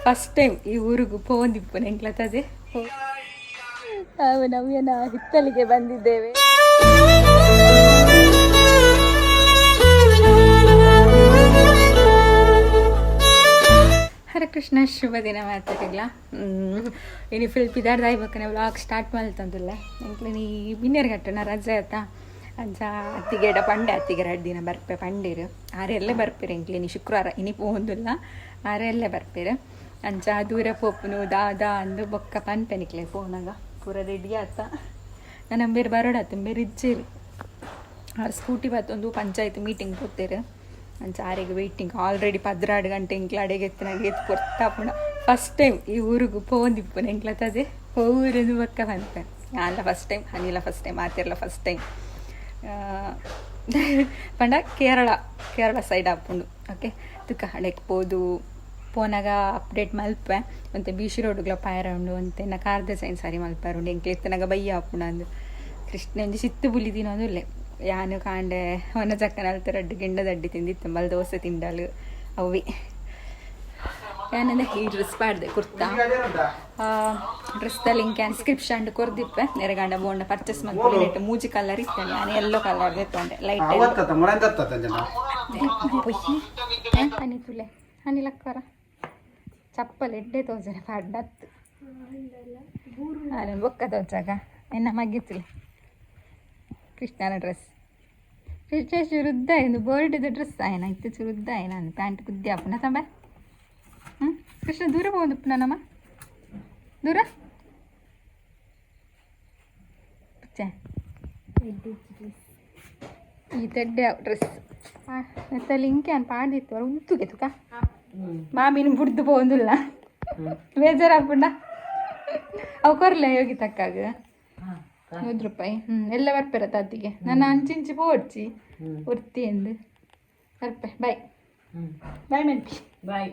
First time ಈ ಊರಿಗೆ ಪೋಂದಿಪ್ಪು ಎಂಕ್ಲತ್ತದೆ. ನಾವು ನವ್ಯನ ಹಿತ್ತಲಿಗೆ ಬಂದಿದ್ದೇವೆ. ಹರೇ ಕೃಷ್ಣ, ಶುಭ ದಿನ ಮಾತಾಡಿಲ್ಲ. ಇನಿ ಫುಲ್ ಪಿದಾರ್ದಾಯ್ ಬಕ್ಕನೆ ವ್ಲಾಗ್ ಸ್ಟಾರ್ಟ್ ಮಲ್ತಂದುಲ್ಲ. ಎಂಕ್ಲೆ ನೀ ಬಿನ್ನೆರ್ ಗಟ್ಟಣ ರಜೆ ಆತ. ಅಂಚ ಅತ್ತಿಗೆಡ ಪಂಡೆ, ಅತ್ತಿಗೆ 2 ದಿನ ಬರ್ಪೆ ಪಂಡೇರು. ಆರೆಲ್ಲೇ ಬರ್ಪೇರು ಎಂಕ್ಲೆ ನೀ ಶುಕ್ರವಾರ. ಇನಿ ಪೋಂದುಲ್ಲ, ಆರೆಲ್ಲೇ ಬರ್ಪೇರು. ಅಂಚ ದೂರ ಪೋಪುನು ದಾದಾ ಅಂದು ಬೊಕ್ಕ ಪನ್ಪೆ ನಿಕ್ಲೆ ಫೋನಾಗ. ಪೂರ ರೆಡಿ ಆತ. ನನ್ನ ಬೇರೆ ಬರೋಡಾತ, ಬೇರೆ ಇಜ್ಜೇರು. ಆರು ಸ್ಕೂಟಿ ಬತ್ತೊಂದು ಪಂಚಾಯತ್ ಮೀಟಿಂಗ್ ಪೋತೇರು. ಅಂಚ ಆರೆಗ್ ವೆಯ್ಟಿಂಗ್. ಆಲ್ರೆಡಿ 12 ಗಂಟೆ. ಎಂಕ್ಲ ಅಡೆಗೆ ಎತ್ತನಾಗ ಎತ್ತು ಪೊರ್ತಾಪುಣ. ಫಸ್ಟ್ ಟೈಮ್ ಈ ಊರಿಗೆ ಪೋಂದಿಪ್ಪುನ ಎಂಕ್ಲತ್ತದೆ. ಊರೊಂದು ಬೊಕ್ಕ ಪನ್ಪೆ. ಯಾನ್ಲ ಫಸ್ಟ್ ಟೈಮ್, ಅನಿಲ ಫಸ್ಟ್ ಟೈಮ್, ಆತಿರ್ಲ ಫಸ್ಟ್ ಟೈಮ್. ಪಂಡ ಕೇರಳ, ಕೇರಳ ಸೈಡ್ ಆಪುಂಡು. ಓಕೆ, ತುಕ ಅಡೆಕ್ ಪೋದು ಪೋನಾಗ ಅಪ್ಡೇಟ್ ಮಲ್ಪೆ. ಒಂತೆ ಬೀಚ್ ರೋಡ್ಗ್ಲ ಪಾಯರ ಉಂಡು. ಒಂತೆ ನಾ ಕಾರ್ದ ಸೈನ್ ಸರಿ ಮಲ್ಪಾರ ಉಂಡು. ಎಂಕ್ಲೆ ಇತ್ತನಾಗ ಬಯ್ಯ ಆಪುಂಡು ಅಂದು. ಕೃಷ್ಣ ಒಂಜಿ ಸಿತ್ತು ಬುಲಿ ತಿನ್ನೋದು. ಯಾನು ಕಾಂಡೆ ಒನ ಚಕ್ಕನ ಅಲ್ತ ರಡ್ಡು ಗಿಂಡ ದಡ್ಡಿ ತಿಂದಿತ್ತು. ಬಲ್ ದೋಸೆ ತಿಂಡಲು ಅವಿ. ಯಾನಂದ್ರೆ ಈ ಡ್ರೆಸ್ ಪಾಡ್ದೆ, ಕುರ್ತಾ. ಡ್ರೆಸ್ ಲಿಂಕ್ ಡಿಸ್ಕ್ರಿಪ್ಷನ್ ಕೊರ್ದಿಪ್ಪೆ. ನೆರೆಗಂಡ ಬೋಂಡ ಪರ್ಚೇಸ್ ಮಲ್ಪೊಲಿ. ನೆಟ್ ಮೂಜಿ ಕಲರ್ ಇತ್ತೇನೆ. ನಾನು ಎಲ್ಲೋ ಕಲರ್ ದೆತ್ತೊಂಡೆ, ಲೈಟ್. ಪೊಯ್ಯಿ ಅನಿ ತುಲೆ ಅನಿ ಲಕ್ಕರ ಚಪ್ಪಲ್ ಎಡ್ಡೆ ತೋಜನೆ ಪಾಡ್ಡತ್ತು. ನಾನು ಬೊಕ್ಕ ತೋಜಾಗ ಎನ್ನ ಮಗ್ಗಿತ್ತಲೆ. ಕೃಷ್ಣನ ಡ್ರೆಸ್, ಕೃಷ್ಣ ಚುರುದ್ದ. ಇದು ಬೋರ್ಡಿದ ಡ್ರೆಸ್ ಆಯ್ನ ಇತ್ತು. ಚುರುದ್ದ ನಾನು ಪ್ಯಾಂಟ್ ಕುದ್ದಿ ಆಪುನ ತಂಬೆ. ಹ್ಞೂ ಕೃಷ್ಣ, ದೂರ ಹೋದಪ್ಪ ನಮ್ಮ ದೂರ ಪುಚ್ಚೆ. ಈ ತೆಡ್ಡೆ ಡ್ರೆಸ್ ಮತ್ತೆ ಲಿಂಕ್ ಏನು ಪಾಡ್ದಿತ್ತು. ಉಂತುಗೆ ತುಕ ಮಾಮಿನ ಬುಡ್ದು ಪೋಂದುಲ್ಲ. ಬೇಜಾರಾಪುಂಡ. ಅವು ಕೊರ್ಲೆ ಯೋಗಿ ತಕ್ಕಾಗ 100 ರೂಪಾಯಿ. ಹ್ಞೂ, ಎಲ್ಲ ಬರ್ಪೆರ ತಾತಿಗೆ. ನಾನು ಅಂಚಿಂಚಿ ಪೋಡ್ಚಿ ಒರ್ತಿ ಎಂದು ಬರ್ಪೆ. ಬಾಯ್ ಬಾಯ್ ಮೆನ್ಪಿ. ಬಾಯ್.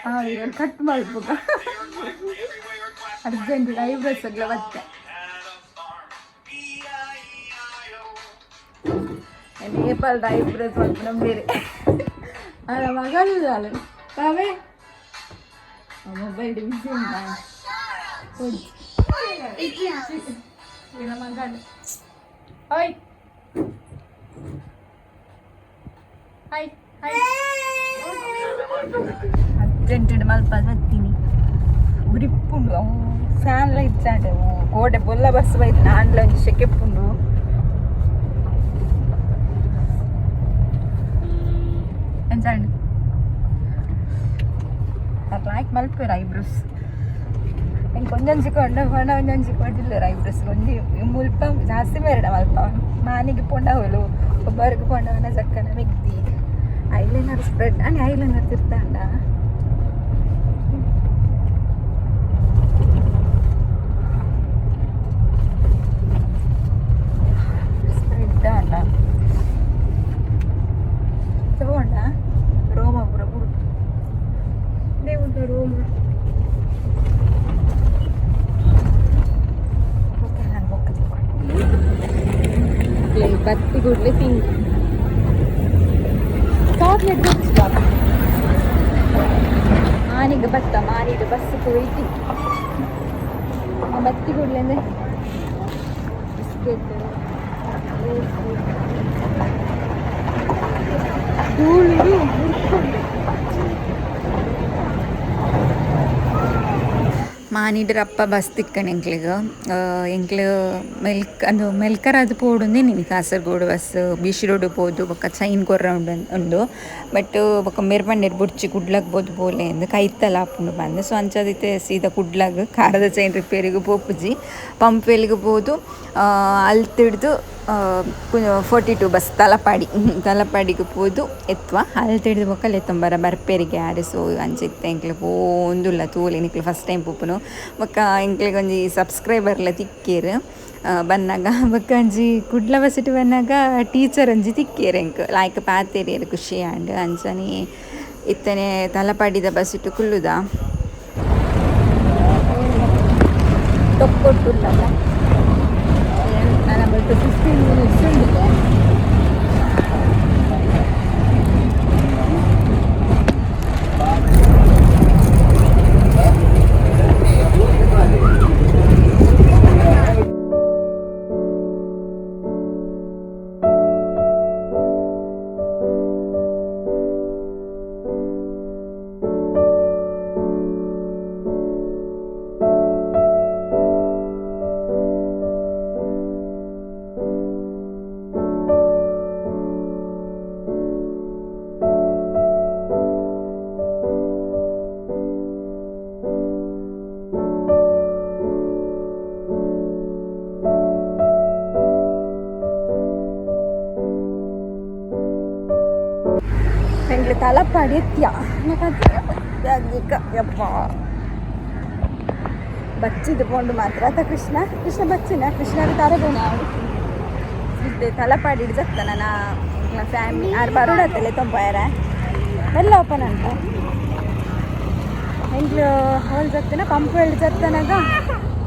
ಹಾಂ, ಕಟ್ ಮಾಡ್ಬೋಗ. ಅರ್ಜೆಂಟ್ ಐಬ್ರೋಸ್ ಅಗ್ಲ ಬತ್ತೆ. ನೇಪಾಳದ ಐಬ್ರೋಸ್ ಮಲ್ಪುನ ಬೇರೆ. ಅಲ್ಲ ಮಗಳು ಅಲ್ಲ ಬಾವೆ ಮೊಬೈಲ್ ಬಿಸಿ ಉಂಟಾ? ಮಗಳು. ಓಯ್, ಹಾಯ್ ಹಾಯ್. ಅರ್ಜೆಂಟ್ ಮಲ್ಪ ಬತ್ತೀನಿ. ಉರಿಪುಂಡು. ಅವು ಫ್ಯಾನ್ ಲೈಟ್ ಚಾಂಡೆ ಕೋಡೆ ಬೊಲ್ಲ ಬಸ್ ಬೈದು. ನಾನ್ಲ ಒಂಜಿ ಶೆಕೆಪ್ಪುಂಡು. ಎಂಚಾಂಡ್ ಲೈಕ್ ಮಲ್ಪೇರು ಐಬ್ರೋಸ್. ಎಂಕ್ ಒಂಜೊಂಜಿ ಕೊಂಡ ಪಂಡ ಒಂಜೊಂಜಿ ಕೊಡಿಲ್ಲೆರ್ ಐಬ್ರೋಸ್. ಒಂಜಿ ಮುಲ್ಪ ಜಾಸ್ತಿ ಮೇರಡ ಮಲ್ಪ. ಮಾನಿಗೆ ಪೋಂಡ ಹೋಲು, ಒಬ್ಬರಿಗೆ ಪೋಂಡವನ ಚಕ್ಕನ ಮಿಗ್ದಿ. ಐಲೈನರ್ ಸ್ಪ್ರೆಡ್ అని ಐಲೈನರ್ ತಿರ್ತಾಂಡ. ಸ್ಪ್ರೆಡ್ ಅಂಡ ತಗೊಂಡ ರೋಮ ಪೂರ ಬುಡು. ರೋಮ. ಓಕೆ, ನಾನು ಬೊಕ್ಕ ತಗೊಂಡು ಬತ್ತಿ ಕೂಡಲೇ ತಿಂಡಿ ಚಾಕ್ಲೇಟ್ ಗೊತ್ತು. ಮಾನಿಗೆ ಬತ್ತ ಮಾನಿಗೆ ಬಸ್ ವೆಯ್ಟಿಂಗ್. ಬತ್ತಿ ಕೂಡಲೇ ಬಿಸ್ಕೆಟ್ ಧೂಳು ಮುರ್ಕೊಂಡು. ಮಾನಿಡ್ರಪ್ಪ ಬಸ್ ತಿಕ್ಕಣ ಎಂಕ್ಲೆಗ್. ಎಂಕ್ಲು ಮೆಲ್ಕ್ ಅಂದು ಮೆಲ್ಕರಾದ್ ಪೋಡುಂದೆ ನೀನು ಕಾಸರಗೋಡು ಬಸ್ ಬೀಚ್ ರೋಡ್ ಪೋದು ಬೊಕ್ಕ ಚೈನ್ ಕೊರ್ರ ಉಂಡು ಉಂಡು. ಬಟ್ ಬೊಕ್ಕ ಮೇರ್ ಪಂಡೆರ್ ಬೊಡ್ಚಿ, ಕುಡ್ಲಗ್ ಪೋದು ಪೋಲೆ ಅಂದ್, ಕೈತಲ್ ಆಪುಂಡು ಪಂದ್. ಸೊ ಅಂಚಾದಿತ್ತೆ ಸೀದಾ ಕುಡ್ಲಗ್ ಕಾರದ ಚೈನ್ ರಿಪೇರಿಗೆ ಪೋಪುಜಿ, ಪಂಪ್ವೆಲ್ಗ್ ಪೋದು ಅಲ್ತಿಡ್ದು 42 ಬಸ್ ತಲಪಾಡಿ, ತಲಪಾಡಿಗೆ ಪೋದು ಎತ್ವ. ಅಲ್ತಿಡ್ದು ಬೊಕ್ಕ ಲೆತ್ತೊಂಬರ ಬರ್ಪೆರಿಗೆ ಆರ್. ಸೊ ಅಂಚ ಇತ್ತೆ ಎಂಕ್ಲೆ ಪೋಂದುಲ್ಲ. ತೂಲೆ ನಿಕ್ಲು, ಫಸ್ಟ್ ಟೈಮ್ ಪೋಪುನು. ಬೊಕ್ಕ ಎಂಕ್ಲೆಗ್ ಒಂಜಿ ಸಬ್ಸ್ಕ್ರೈಬರ್ಲ ತಿಕ್ಕೇರ್ ಬನ್ನಗ. ಬೊಕ್ಕ ಒಂಜಿ ಕುಡ್ಲ ಬಸ್ಸಿಟ್ ಬನ್ನಗ ಟೀಚರ್ ಒಂಜಿ ತಿಕ್ಕೇರ್ ಎಂಕ್. ಲಾಯ್ಕ್ ಪಾತೆರಿಯೆರ್, ಖುಷಿ ಆಂಡ್. ಅಂಚನೆ ಇತ್ತನೆ ತಲಪಾಡಿದ ಬಸ್ಸಿಟ್ ಕುಲ್ಲುದ. ತೊಕ್ಕೊಟ್ಟುಲ್ಲಲ್ಲ. ನಾನು ಬಟ್ 15 ಮಿನಿಟ್ಸ್ ಉಂಡಿದೆ. ಎಂಗ್ಲು ತಲಪಾಡಿ ಎತ್ತಿಯ ಯಪ್ಪ ಬಚ್ಚಿದ್ದು ಪೋಂಡು ಮಾತ್ರ ಅತ್ತ ಕೃಷ್ಣ ಕೃಷ್ಣ ಬಚ್ಚಿನ ಕೃಷ್ಣನ ತರಗೋಣ ಇದ್ದೆ ತಲಪಾಡಿ ಜತ್ತ ನನ್ನ ಫ್ಯಾಮಿಲಿ ಆರು ಬರೋಡತ್ತಲೆ ತೊಂಬಾಯರ ಎಲ್ಲ ಓಪನ್ ಅಂತ ಎಂಗ್ಲು ಹೋಲ್ ಜತ್ತನ ಪಂಪ್ ಹೇಳಿ ಜತ್ತನಾಗ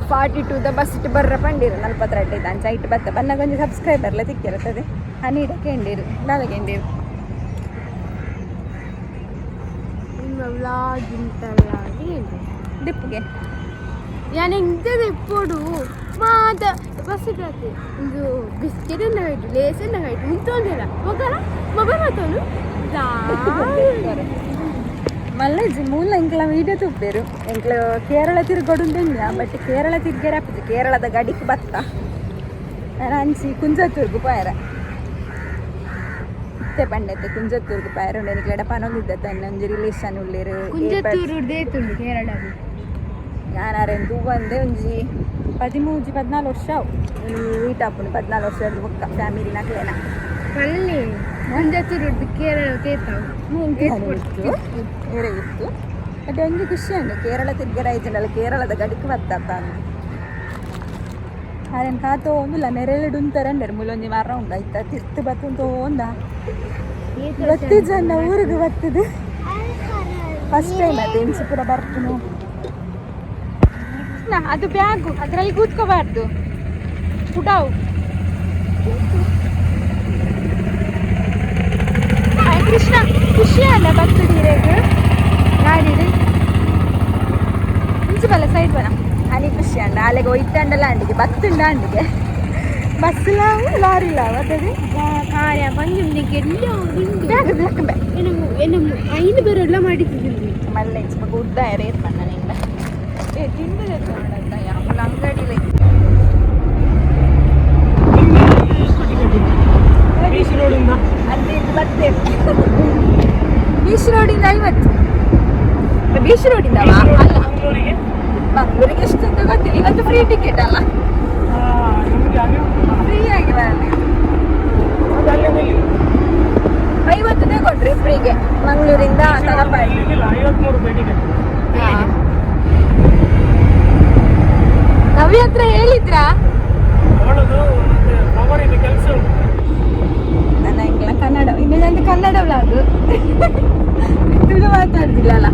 42 the bus ಇಟ್ಟು ಬರ್ರ ಪಂಡಿರು ನಲ್ಪತ್ತೆರಡು ಐದು ಅಂಚ ಇಟ್ಟು ಬತ್ತ ಬನ್ನಾಗ ಒಂಜಿ ಸಬ್ಸ್ಕ್ರೈಬರ್ಲ ತಿಕ್ಕಿರ್ತದೆ ಹನ್ನೆರಡು ಕೇಂಡಿರು ನಾಲ್ಕು ನಿಮ್ಮ ವ್ಲಾಗ್ ಇಂತಲ್ಲಾಗಿ ಡಿಪ್ಪುಗೆ ഞാൻ ಎಂತದ ಎಪ್ಪೊಡು ಮಾತ ಬಸ್ ಒಂದು ಬಿಸ್ಕೆಟ್ ಅನ್ನ ಹೋಯ್ತು ಲೇಸ್ ಅನ್ನ ಹೋಯ್ತು ಮುಂತೊಂದಿಲ್ಲ ಮೊಗಲ ಮೊಬೈಲ್ ಮಾತೋನು ಮಲ್ಲಜ್ಜಿ ಮೂಲ ಎಂಕ್ಲ ವೀಡಿಯೋ ತೂಪೇರು ಎಂಕ್ಲ ಕೇರಳ ತಿರುಗೋಡುಂದೆಂಜ ಬಟ್ ಕೇರಳ ತಿರ್ಗೇರ ಆಪುಜಿ ಕೇರಳದ ಗಡಿಕ್ ಬತ್ತ ನಾನು ಅಂಚಿ ಕುಂಜತ್ತೂರ್ಗು ಪೋಯರ ಇತ್ತೆ ಪಂಡತ್ತೆ ಕುಂಜತ್ತೂರ್ಗು ಪೋಯರ ಉಂಡು ಎಂಕ್ಲೆಡ ಪನೊಂದಿದ್ದ ತನ್ನ ಒಂಜಿ ರಿಲೇಷನ್ ಉಳ್ಳೇರು ಕುಂಜತ್ತೂರು ದೇತುಂಡು ಕೇರಳ ಯಾನಾರೆನ್ ತೂವಂದೆ ಒಂಜಿ ಪದಿಮೂಜಿ ಪದ್ನಾಲ್ ವರ್ಷ ಅವು ಮೀಟ್ ಆಪುಂಡು ಪದ್ನಾಲ್ ವರ್ಷ ಬೊಕ್ಕ ಫ್ಯಾಮಿಲಿ ನಕ್ಲೇನ ಪಳ್ಳಿ ಕುಂಜತ್ತೂರು ಕೇರಳ ತೇತಾವು ಬೇರೆ ಇತ್ತು ಬಟ್ ಒಂಜಿ ಖುಷಿ ಉಂಟು ಕೇರಳ ತಿರ್ಗರ ಆಯ್ತುಂಡಲ್ಲ ಕೇರಳದ ಗಡಿಕ್ ಬತ್ತತ್ತ ಅಂದು ಆರೆನ್ ಕಾತೋ ಒಂದುಲ್ಲ ನೆರೆಲೆಡು ಉಂತಾರಂಡರ್ ಮುಲೊಂಜಿ ಮರ ಉಂಡು ಆಯ್ತಾ ತಿರ್ತು ಬತ್ತುಂತು ಒಂದ ಬತ್ತಿ ಜನ ಊರಿಗೆ ಬರ್ತದೆ ಫಸ್ಟ್ ಟೈಮ್ ಅದು ಎಂಚಿ ಪೂರ ಬರ್ಪುನು ಅದು ಬ್ಯಾಗು ಅದರಲ್ಲಿ ಕೂತ್ಕೋಬಾರ್ದು ಪುಟಾವು ಕೃಷ್ಣ ಖುಷಿ ಅಲ್ಲ ಬರ್ತದೆ ಗಾಡಿಡು ಇಂಚು ಬಲ್ಲ ಸೈಡ್ ಬನ ಅನಿ ಖುಷಿ ಅಂಡ ಅಲ್ಲಿಗೆ ಒಯ್ತಂಡಲ್ಲ ಅಂಡಿಗೆ ಬತ್ತುಂಡ ಅಂಡಿಗೆ ಬಸ್ ಲಾವು ಲಾರಿ ಲಾವು ಅದೇ ಕಾರ್ಯ ಬಂದು ಎಲ್ಲ ಉಂಡು ಬ್ಯಾಗ್ ಬ್ಯಾಗ್ ಬ್ಯಾಗ್ ಏನು ಐದು ಬೇರೆಲ್ಲ ಮಾಡಿದ್ದೀನಿ ಮಲ್ಲ ಇಂಚು ಬಗ ಉದ್ದ ರೇಟ್ ಬಣ್ಣ ನಿಂದ ಏ ತಿಂದು ಅಂಗಡಿಲಿ ಬೀಚ್ ರೋಡಿಂದ ಅಲ್ಲಿ ಇದು ಬರ್ತೇವೆ ಬೀಚ್ ರೋಡಿಂದ 50 ಬೀಚ್ ರೋಡಿಂದ ಅಲ್ಲ ಮಂಗಳೂರಿಗೆ ಮಂಗಳೂರಿಗೆ ಎಷ್ಟು ಅಂತ ಗೊತ್ತಿಲ್ಲ ಇವತ್ತು ಫ್ರೀ ಟಿಕೆಟ್ ಅಲ್ಲ ನಮಗೆ ಅದೇ ಫ್ರೀ ಆಗಿ ಬರಲಿ ಅದು ಅಲ್ಲಿಂದ ಇಲ್ಲಿ 50 ತಗೊಂಡ್ರಿ ಫ್ರೀಗೆ ಮಂಗಳೂರಿಂದ ತಲಪಾಡಿ ಇಲ್ಲಿಗಿಲ್ಲ 53 ರೂಪಾಯಿ ಟಿಕೆಟ್ ನವ್ಯ ಹತ್ರ ಹೇಳಿದ್ರಾ ಅವಳದು ಮತ್ತೆ ಪವರ್ ಇದು ಕೆಲಸ ಉಂಟು ನನ್ನ ಇಂಗ್ಲ ಕನ್ನಡ ಇನ್ನು ನಂದು ಕನ್ನಡ ವ್ಲಾಗ್ ತುಳು ಮಾತಾಡುದಿಲ್ಲ ಅಲ್ಲ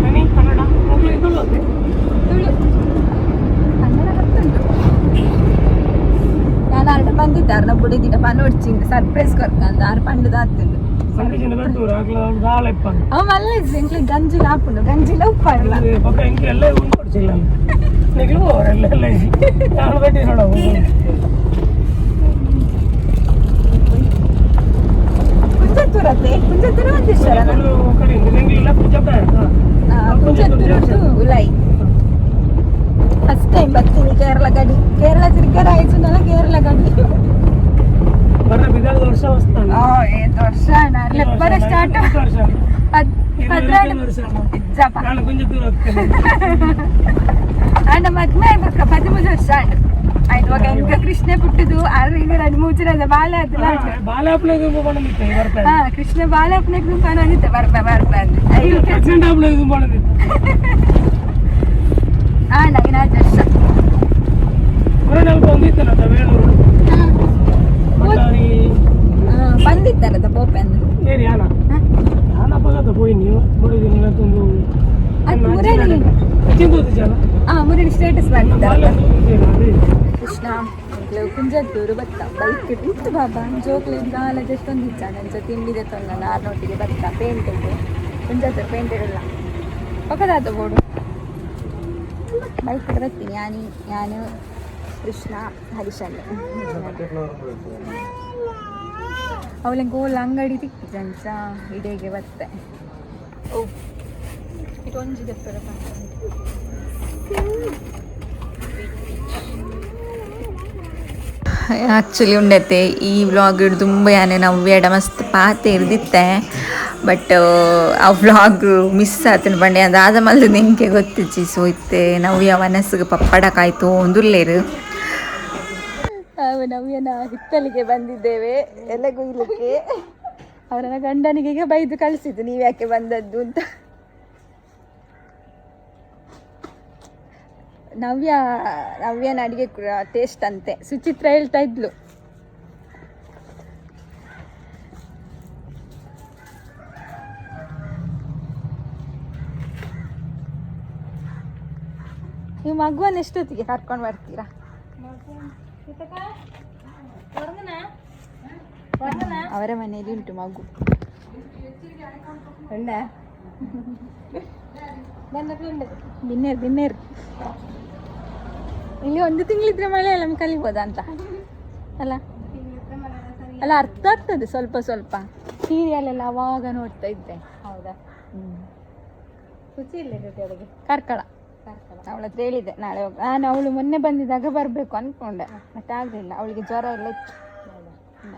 ನನಿ ಕನ್ನಡ ಮಗಳು ಇದು ತುಳು ಕನ್ನಡ ಗೊತ್ತುಂಟು ನಾನು ಅರ್ಧ ಬಂದಿದ್ದೆ ಅರ್ಧ ಬುಡಿದಿನ ಪನೋಡ್ಚಿಂದ ಸರ್ಪ್ರೈಸ್ ಕೊರ್ಕಂದ ಆರು ಪಂಡದ ಆತುಂಡು ಸಂಗೀತ ಬೆಟ್ಟೂರು ಆಗ್ಲ ಅವಳು ದಾಳ ಇಪ್ಪಂದು ಅವ ಮಲ್ಲ ಎಂಕ್ಲೆ ಗಂಜಿಲ ಆಪುಂಡು ಗಂಜಿಲ ಉಪ್ಪಾಡಲ ಪಕ್ಕ ಎಂಕ್ ಎಲ್ಲ ಉಂಟು ಕೊಡ್ಸಿಲ್ಲ ನಿಗ್ಲು ಅವರೆಲ್ಲ ಎಲ್ಲ ನಾನು ಬೆಟ್ಟಿ ನೋಡ ಕುಂಜತ್ತೂರತ್ತೆ ಕುಂಜತ್ತೂರು ಮಂಜೇಶ್ವರ ಕಡೆಯಿಂದ ನಿಂಗ್ಲಿಲ್ಲ ಪೂಜಾ ಕುಂಜತ್ತೂರು ಉಲೈ ಫಸ್ಟ್ ಟೈಮ್ ಬರ್ತೀನಿ ಕೇರಳ ಗಡಿ ಕೇರಳ ತಿರ್ಗರ ಆಯ್ತು ಕೇರಳ ಗಡಿ ಬರ್ರ ಬಿದಾದ ವರ್ಷ ವಸ್ತಾನ ಏತ್ ವರ್ಷ ಲೆಪ್ಪರ ಸ್ಟಾರ್ಟ್ ವರ್ಷ ಪದ್ರಾಡು ವರ್ಷ ಇಜ್ಜಪ್ಪ ನಾನು ಕುಂಜತ್ತೂರು ಹೋಗ್ತೇನೆ ಅಂಡ ಮದ್ಮೆ ಬೊಕ್ಕ 13 ವರ್ಷ ಆಂಡ್ ಆಯ್ತು ಇವಾಗ ಎಂಕ ಕೃಷ್ಣ ಪುಟ್ಟುದು ಆರು ಈಗ ಎರಡು ಮೂಜರದ ಬಾಲ ಆತಲ್ಲ ಬಾಲಾಪ್ಲೆ ಬಂದಿತ್ತು ಬರ್ತಾ ಹಾ ಕೃಷ್ಣ ಬಾಲಪ್ಪನ ಗುಂಪಾನ ಬರ್ಬ ಬರ್ಬ ಅಂದ್ ಪ್ರೆಗ್ನೆಂಟ್ ಆಪ್ಲೆ ಬಂದಿತ್ತು ಆ ನಗಿನ ವರ್ಷ ಮುರನಲ್ಪ ಒಂದಿತ್ತಲ್ಲ ವೇಣೂರು ಬಳ್ಳಾರಿ ಬಂದಿತ್ತಾರದ ಪೋಪೆ ಅಂದ್ರೆ ಏರಿ ಯಾನ ಯಾನ ಪಗತ ಪೋಯಿ ನೀವು ನೋಡಿದ್ದೀನಿ ಒಂದು ಅದು ಮುರಳಿ ಚಿಂತೋದು ಜನ ಆ ಮುರಳಿ ಸ್ಟೇಟಸ್ ಮಾಡಿದ್ದಾರೆ ಅದೇ ಕೃಷ್ಣ ಕುಂಜತ್ತೂರು ಬತ್ತ ಬೈಕ್ ಇಟ್ಟು ಬಾಬಾ ಜೋಕ್ಲೆ ಗಾಲ ಜಸ್ಟ್ ಒಂದು ಇಚ್ಚ ನನ್ನ ತಿಂಡಿದೆ ತೊಂದ ಆರ್ನೋಟಿಗೆ ಬತ್ತ ಪೇಂಟೆಡ್ ಕುಂಜತ್ತೂರು ಪೇಂಟೆಡ್ ಇಲ್ಲ ಪಕ್ಕದಾತ ಬೋಡು ಬೈಕ್ ಬರ್ತೀನಿ ಯಾನಿ ಯಾನು ಕೃಷ್ಣ ಹರಿಶಣ್ಣ ಅವಳ ಗೋಲ್ ಅಂಗಡಿ ತಿಕ್ಕಿಜಂಚ ಇಡೇಗೆ ಬತ್ತೆ ಓ ಇದೊಂಜಿ ದೆಪ್ಪರ ಆ್ಯಕ್ಚುಲಿ ಉಂಡತೆ ಈ ವ್ಲಾಗ್ ತುಂಬ ಯಾನೆ ನವ್ಯಡ ಮಸ್ತ್ ಪಾತೆ ಇರ್ದಿತ್ತೆ ಬಟ್ ಆ ವ್ಲಾಗ್ ಮಿಸ್ ಆತುಂಡು ಪಂಡೆ ಅದಾದ ಮಲ್ದು ನಿಂಗೆ ಗೊತ್ತಿಜ್ಜಿ ಸೊ ಇತ್ತೆ ನವ್ಯ ಮನಸ್ಸಿಗೆ ಪಪ್ಪಡ ಕಾಯ್ತು ಒಂದುಲ್ಲೇರು ನಾವು ನವ್ಯನ ಹಿತ್ತಲಿಗೆ ಬಂದಿದ್ದೇವೆ ಎಲೆಗುಯ್ಲಿಕ್ಕೆ. ಅವರನ್ನ ಗಂಡನಿಗೆ ಬೈದು ಕಳಿಸಿದ್ದು, ನೀವು ಯಾಕೆ ಬಂದದ್ದು ಅಂತ. ನವ್ಯ ನವ್ಯನ ಅಡಿಗೆ ಟೇಸ್ಟ್ ಅಂತೆ ಸುಚಿತ್ರ ಹೇಳ್ತಾ ಇದ್ಲು. ನೀವು ಮಗುವನ್ನು ಎಷ್ಟೊತ್ತಿಗೆ ಕರ್ಕೊಂಡು ಬರ್ತೀರಾ? ಅವರ ಮನೆಯಲ್ಲಿ ಉಂಟು ಮಗು. ಬಿನ್ನೇರು ಬಿನ್ನೇರು. ಇಲ್ಲಿ ಒಂದು ತಿಂಗಳಿದ್ರೆ ಮಲಯಾಳಂ ಕಲಿಬೋದಾ ಅಂತ ಅಲ್ಲ? ಅಲ್ಲ, ಅರ್ಥ ಆಗ್ತದೆ ಸ್ವಲ್ಪ ಸ್ವಲ್ಪ. ಸೀರಿಯಲ್ ಎಲ್ಲ ಅವಾಗ ನೋಡ್ತಾ ಇದ್ದೆ. ಹೌದಾ? ಶುಚಿ ಇಲ್ಲ ಅವಳಿಗೆ. ಕಾರ್ಕಳ. ಅವಳ ಹತ್ರ ಹೇಳಿದ್ದೆ ನಾಳೆ ಹೋಗ್. ನಾನು ಅವಳು ಮೊನ್ನೆ ಬಂದಿದ್ದಾಗ ಬರಬೇಕು ಅಂದ್ಕೊಂಡೆ, ಬಟ್ ಆಗಲಿಲ್ಲ. ಅವಳಿಗೆ ಜ್ವರ ಎಲ್ಲ ಇತ್ತು.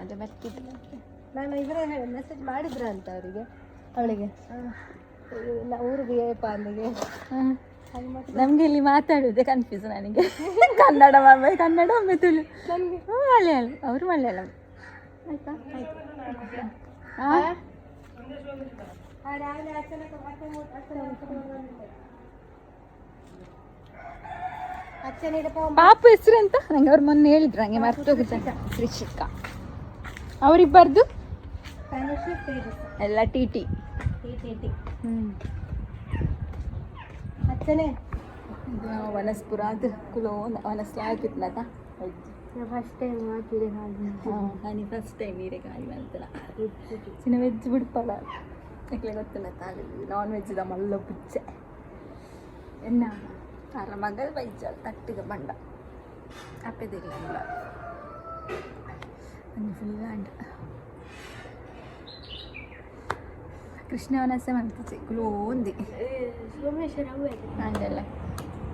ಅದೇ ಬರ್ತಿದ್ದೆ. ನಾನು ಇವರೇ ಮೆಸೇಜ್ ಮಾಡಿದ್ರ ಅಂತ ಅವರಿಗೆ, ಅವಳಿಗೆ ಊರಿಗೆ ಅಲ್ಲಿಗೆ. ನಮಗೆ ಇಲ್ಲಿ ಮಾತಾಡುವುದೇ ಕನ್ಫ್ಯೂಸ್ ನನಗೆ. ಕನ್ನಡ ಒಮ್ಮೆ ಕನ್ನಡ, ಒಮ್ಮೆ ತುಳು. ನನಗೆ ಮಲಯಾಳಂ, ಅವರು ಮಲಯಾಳಂ. ಆಯ್ತಾ? ಹಾಂ. ಪಾಪು ಹೆಸರು ಎಂತ ನಂಗೆ ಅವ್ರು ಮೊನ್ನೆ ಹೇಳಿದ್ರು, ನಂಗೆ ಮರ್ತೋಗುತ್ತೆ. ತ್ರಿಷಿಕಾ. ಅವರಿಬ್ಬರದು ಎಲ್ಲ ಟಿ ಟಿ. ಅಚ್ಚನೆ. ವನಸ್ಪುರ ಅದು ಕುಲೋ ವನಸ್ ಹಾಕಿತ್ಲತ. ಫಸ್ಟ್ ಟೈಮ್ ಹಾಕಿದೆ. ನಾನು ಫಸ್ಟ್ ಟೈಮ್ ಹೀರೆಕಾಯಿ ಮಾಡ್ತಲ್ಲ. ಚಿನ್ನ ವೆಜ್ ಬಿಡ್ಪಲ್ಲ ಯಾಕೆ ಗೊತ್ತಿಲ್ಲ. ತಾಲಿ ನಾನ್ ವೆಜ್ದ ಮಲ್ಲ ಪುಚ್ಚೆ ಎನ್ನ ಅರ ಮಗಲ್ ಬೈಜಲ್ ತಟ್ಟಿಗೆ ಬಂಡ ಅಪ್ಪದಿಲ್ಲ ಒಂದು ಫುಲ್ ಅಂಡ್ ಕೃಷ್ಣ ವನಸೆ ಮಾಡ್ತಿದ್ದೆ ಕುಲೋಂದಿ. ಸೋಮೇಶ್ವರ. ಅಂದಲ್ಲ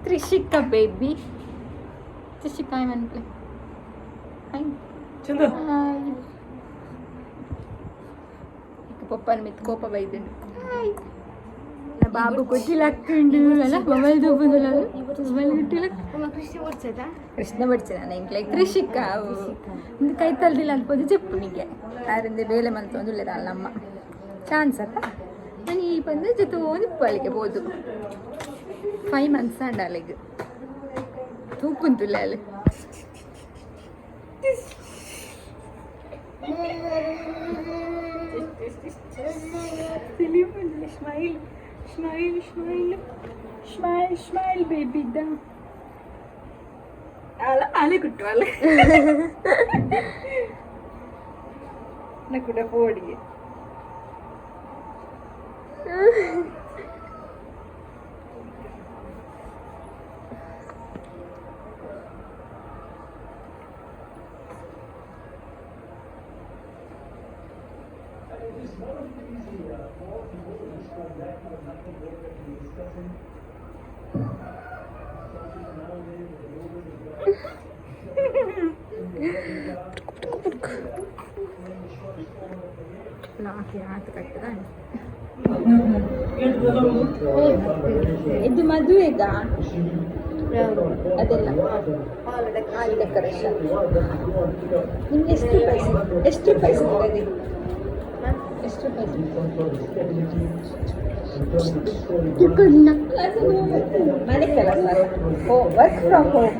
ತ್ರಿಷಿಕಾ ಬೇಬಿ, ತ್ರಿಷಿಕಾ ಮನ್ಪ್ಲೆ. ಹಾಯ್. ಚಂದ. ಹಾಯ್. ಪಪ್ಪನ ಮಿತ್ ಕೋಪ ಬೈದುಂಡು. ಬಾಬು ಕೊಟ್ಟಿಲ್ಲ ಹಾಕೊಂಡು ಅಲ್ಲ, ಮೊಬೈಲ್ ತೂಪುದಲ್ಲ, ಮೊಬೈಲ್ ಕೊಟ್ಟಿಲ್ಲ. ಕೃಷ್ಣ ಓಡ್ಸದಾ? ಕೃಷ್ಣ ಬಡ್ಚೆ ನಾನು ಎಂಕ್ಲೆ ತ್ರಿಷಿಕಾ ಒಂದು ಕೈ ತಲ್ದಿಲ್ಲ ಅನ್ಬೋದು ಚೆಪ್ಪುನಿಗೆ ಆರಿಂದ ಬೇಲೆ ಮಂತ ಒಂದು ಅಲ್ಲಮ್ಮ ಚಾನ್ಸ್ ಅತ್ತ. ನಾನು ಈ ಬಂದು ಜೊತೆ ಒಂದು ಅಲ್ಲಿಗೆ ಬೋದು 5 ಮಂತ್ಸ್ ಅಂಡ ಅಲ್ಲಿಗೆ ತೂಪುಂತುಲ್ಲ ಅಲ್ಲಿ. Smile smile smile smile smile baby the ಅಲ್ಲ ಅಲೆ ಕುಟ್ಟು ಅಲ್ಲ ಕೂಡ ಪೋಡಿಗೆ. ಇದು ಮದುವೆಗಾ? ಅದೆಲ್ಲ ಹಾಲ್ ಡೆಕೋರೇಷನ್. ನಿಮ್ಗೆ ಎಷ್ಟು ರೂಪಾಯಿ ಎಷ್ಟು ರೂಪಾಯಿ ಸಿಗ್ತದೆ? ಎಷ್ಟು ರೂಪಾಯಿ? ಮನೆ ಕೆಲಸ ಅಲ್ಲ? ಓ, work from home.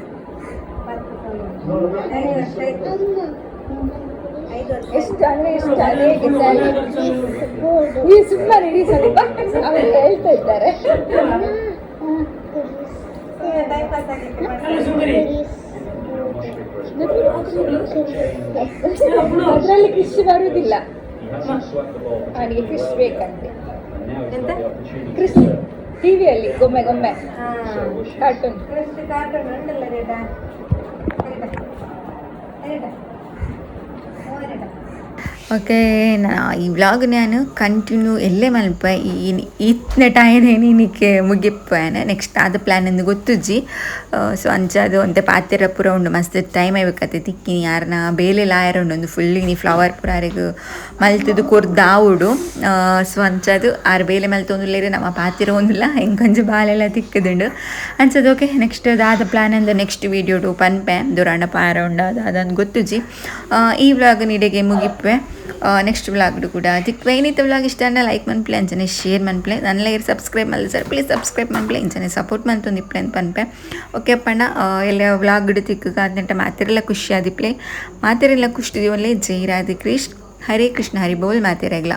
ಎಷ್ಟು ಅಂದ್ರೆ ಎಷ್ಟು? ಅದೇ ಹೇಗೆ ಸ್ಯಾಲರಿ? ನೀವು ಸುಮ್ಮನೆ ಇರಿ ಸ್ವಲ್ಪ, ಅವರು ಹೇಳ್ತಾ ಇದ್ದಾರೆ. ಅದರಲ್ಲಿ ಕೃಷಿ ಬರುವುದಿಲ್ಲ ಅವನಿಗೆ. ಕೃಷಿ ಬೇಕಂತೆ. ಎಂತ ಕೃಷಿ? ಟಿವಿಯಲ್ಲಿ ಗೊಮ್ಮೆ ಗೊಮ್ಮೆ ಕಾರ್ಟೂನ್. ಕಾರ್ಟೂನ್ ಉಂಟಲ್ಲ ರೇಟಾ. ಓಕೆ, ನಾ ಈ ವ್ಲಾಗ್ ನಾನು ಕಂಟಿನ್ಯೂ ಎಲ್ಲೇ ಮಲ್ಪ ಈ ಇತ್ನ ಟೈಮ್ ಇನಿಕ್ಕೆ ಮುಗಿಪ್ಪೇನೆ. ನೆಕ್ಸ್ಟ್ ಆದ ಪ್ಲ್ಯಾನ್ ಎಂದು ಗೊತ್ತುಜ್ಜಿ. ಸೊ ಅಂಚ ಅದು ಒಂತೆ ಪಾತೆರ ಪೂರ ಉಂಡು, ಮಸ್ತ್ ಟೈಮ್ ಆಯ್ಬೇಕತ್ತೆ. ತಿಕ್ಕಿನಿ ಯಾರನ್ನ ಬೇಲೆ ಲಾಯರ್ ಉಂಡು, ಒಂದು ಫುಲ್ ಇನಿ ಫ್ಲವರ್ ಪೂರ ಆರೆಗ್ ಮಲ್ತದು ಕೊರ್ದು ಆವುಡು. ಸೊ ಅಂಚದು ಆರು ಬೇಲೆ ಮಲ್ತೊಂದುಲ್ಲೇರು, ನಮ್ಮ ಪಾತೆರ ಒಂದಿಲ್ಲ ಎಂಕೊಂಚ ಬಾಲೆಲ್ಲ ತಿಕ್ಕದುಂಡು ಅಂಚದು. ಓಕೆ, ನೆಕ್ಸ್ಟ್ ಅದಾದ ಪ್ಲ್ಯಾನ್ ಅಂದ್ರೆ ನೆಕ್ಸ್ಟ್ ವೀಡಿಯೋಡು ಪನ್ಪೆ. ದೂರಾಂಡ ಪಾರ ಉಂಡು, ಅದು ಅದೊಂದು ಗೊತ್ತುಜ್ಜಿ. ಈ ವ್ಲಾಗ್ ನೀಡೆಗೆ ಮುಗಿಪ್ಪೆ. ನೆಕ್ಸ್ಟ್ ವ್ಲಾಗ್ ಕೂಡ ತಿಕ್ವೆ. ಇನ್ನಿತ್ತ ವ್ಲಾಗ್ ಇಷ್ಟ ಅಂಡ ಲೈಕ್ ಮನ್ಪ್ಲೆ, ಅಂಚನೆ ಶೇರ್ ಮನ್ಪ್ಲೆ. ನನ್ನ ಸಬ್ಸ್ಕ್ರೈಬ್ ಮಲ್ದ ಸರ್ ಪ್ಲೀಸ್ ಸಬ್ಸ್ಕ್ರೈಬ್ ಮನ್ಪ್ಲೆ, ಇಂಚನೆ ಸಪೋರ್ಟ್ ಮಂತೊಂದು ಇಪ್ಲೆ ಅಂತ ಪನ್ಪೆ. ಓಕೆ ಅಪ್ಪಣ್ಣ, ಎಲ್ಲ ವ್ಲಾಗ್ ತಿಕ್ಕ ಅದಂಟ ಮಾತೆರೆಲ್ಲ ಖುಷಿ ಆದಿಪ್ಲೆ, ಮಾತೆರೆಲ್ಲ ಖುಷಿ ದಿವಲ್ಲೇ. ಜೈ ರಾಧೆ ಕೃಷ್ಣ, ಹರೇ ಕೃಷ್ಣ ಹರಿ ಬೋಲ್ ಮಾತೆರೆಗ್ಲ.